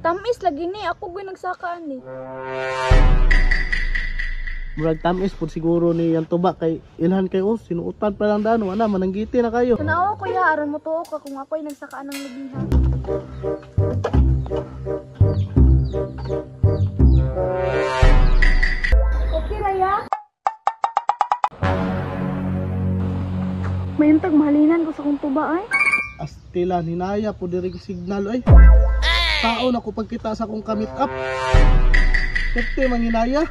Tamis lagi ni, ako gyud nagsakaan ni. Murag tamis pud siguro ni yang tuba kay ilhan kay oh, sinuotan pa lang daan wala mananggiti na kayo. Tanawa kuya, aron mo tuo ka kung ako'y nagsakaan ng lubiha. Okay raya? Mayuntag mahalinan ko sa kong tuba ay. Astila hinaya po diri signal ay. Tao na ko pagkita sa akong kamit up. Perte manginaya.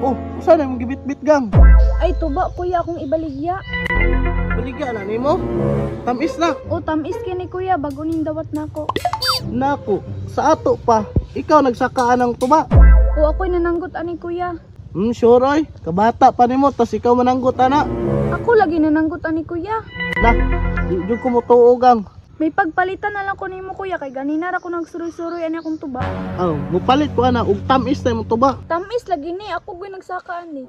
Oh, usa na imong gibitbit gang? Ay tuba kuya, akong ibaligya. Baligya na nimo? Tamis na. O tamis kini kuya, bago ning dawat nako. Nako, sa ato pa. Ikaw nagsakaan ng tuba. O ako'y nananggot ani kuya. Sure oy. Kabata pa nimo tas ikaw mananggot ana. Ako lagi nananggot ani kuya. Na, di jud ko motuo gang. May pagpalitan na lang ko nimo kuya kay ganina ra ko nagsuroy-suroy ani akong tuba. Aw, mupalit ko ana og tamis na imong tuba. Tamis lagi ni, ako gyud nagsakaan ni.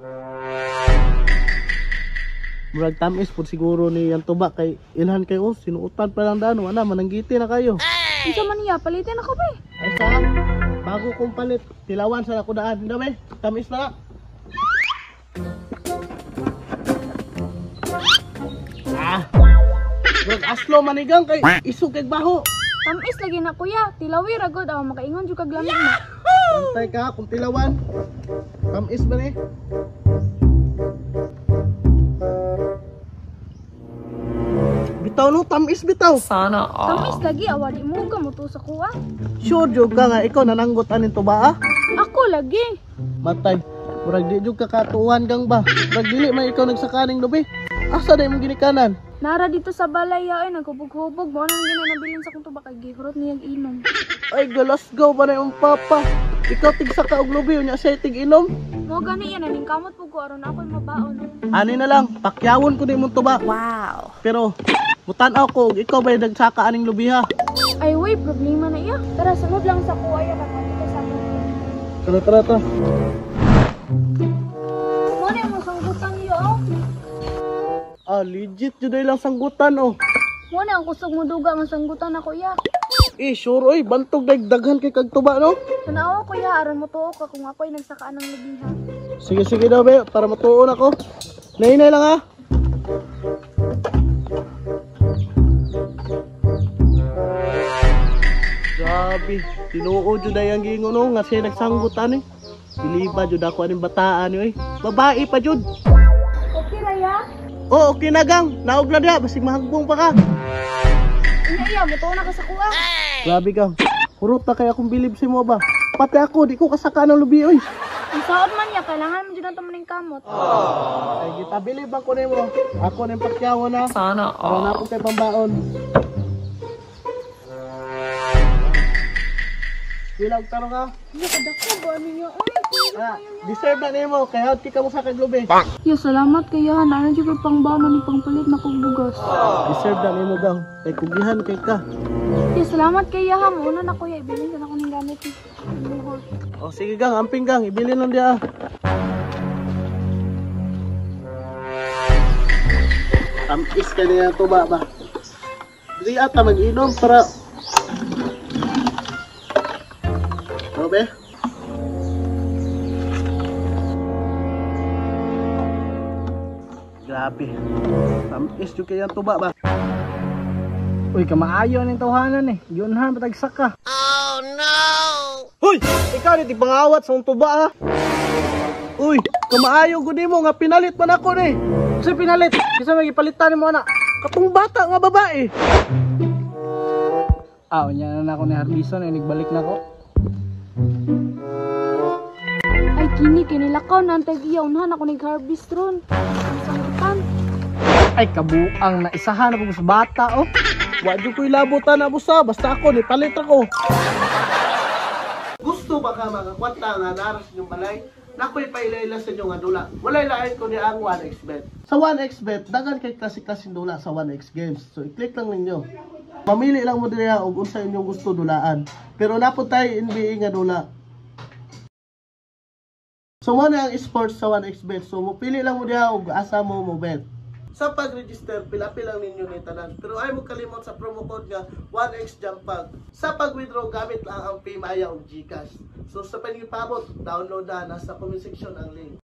Murag tamis pud siguro ni yang tuba kay ilhan kay oh, sinuotan pa lang daan wala mananggiti na kayo. Unsa man niya, palitin ako be. Ay sa bago kong palit, tilawan sa ako daan. Hindi be, tamis na. Ah. Murag aslo manigang kay isog kay baho. Tamis lagi na kuya, tilawi ra gud aw makaingon jud kag lamig na. Bantay ka kung tilawan. Tamis ba ni? Bitaw no, tamis bitaw. Sana all. Tamis lagi awa di mo ka motuo sa kuha. Sure jud ka nga ikaw nananggot aning tuba ah? Ako lagi. Matay, murag di jud ka katuwan gang ba. Murag dili man ikaw nagsakaning lubi. Asa na imong ginikanan? Nara dito sa balay ay naghubog-hubog mo nang ginanabilin sa kong tuba kay gihurot niyang inom. Ay galasgaw ba na imong papa? Ikaw tigsaka og lubi unya siya tig inom. Mo gani yan aning kamot pug ko aron ako'y mabaon. Ani na lang, pakyawon ko na imong tuba. Wow. Pero mutan-aw ko og ikaw ba nagsaka aning lubi ha? Ay way problema na iya. Tara sunod lang sa kuha ya kay dito sa amon. Tara tara tara. Mo na imong sanggutan iyo oh. Ah, legit jud ay lang sanggutan oh. Mo na ang kusog mo duga nga sanggutan ako iya. Eh, sure oy, bantog daghan kay kag tuba no. Tanawa kuya, aron mo tuo ka kung ako'y nagsakaan ng lubiha. Sige sige daw be, para matuon ako. Nahinay lang ha. Grabe, tinuod jud ay ang giingon no nga siya nagsanggot ani. Biliba jud ako aning bataan ni oy. Babae pa jud. Okay raya? Oo, okay na gang. Naog na diha, basig mahagbong pa ka. Unya iya, mutuo na ka sa kuha. Grabe gang. Hurot na kay akong bilib si mo ba. Pati ako, di ko kasaka ng lubi oy. Ang saot man niya, kailangan mo jud na maning kamot. Ay, kita bilib ako nimo. Ako ning pakyawan na. Sana Aron all. ako kay pambaon. Bilang tarong ha. Iya, kadako ba ano niya? Ay, Ah, deserve na nimo kay hawt ka mo sa kag lubi. Ya, salamat kay ha. Naa jud ko'y pangbaon ni pangpalit na kong bugas. Deserve na nimo gang. Kay kugihan kay ka. Ya, salamat kay ha. Mauna na kuya, ibilin sa ako ning gamit. O sige gang, amping gang, ibilin lang diha. Tamis ka niya tuba ba? Dili ata mag-inom para. Obe? Grabe. Tamis jud kay ang tuba ba? Uy, kamaayo ning tawhanan eh. Giunhan patagsak ka. Oh no! Hoy, ikaw ni pangawat sa tuba ha. Uy, kamaayo gud nimo nga pinalit man ako ni. Unsay pinalit? Kinsa may gipalitan nimo ana? Katong bata nga babae. Ah, unya na nako ni Harbison ay nagbalik na ko. Ay kini kinilakaw na ang tag-iya unahan ako nag-harvest ron. Ang sanggutan. Ay kabuang na isahan na pud sa bata oh. Wa jud ko'y labutan na busa, basta ako ni palit ako. Gusto ba ka makakwanta nga naras inyong balay? Nakoy pailayla sa inyo nga dula. Walay lain kundi ang 1xBet. Sa 1xBet, daghan kay klase-klaseng dula sa 1x Games. So i-click lang ninyo. Mamili lang mo diriha og unsa inyong gusto dulaan. Pero napod tayo NBA nga dula. So mo na ang sports sa 1xBet. So mopili lang mo diha og asa mo mo bet. Sa pag-register, pila-pila lang ninyo ni tanan. Pero ay mo kalimot sa promo code nga 1xJumpag. Sa pag-withdraw, gamit lang ang PayMaya o GCash. So sa panigipabot, download na, nasa comment section ang link.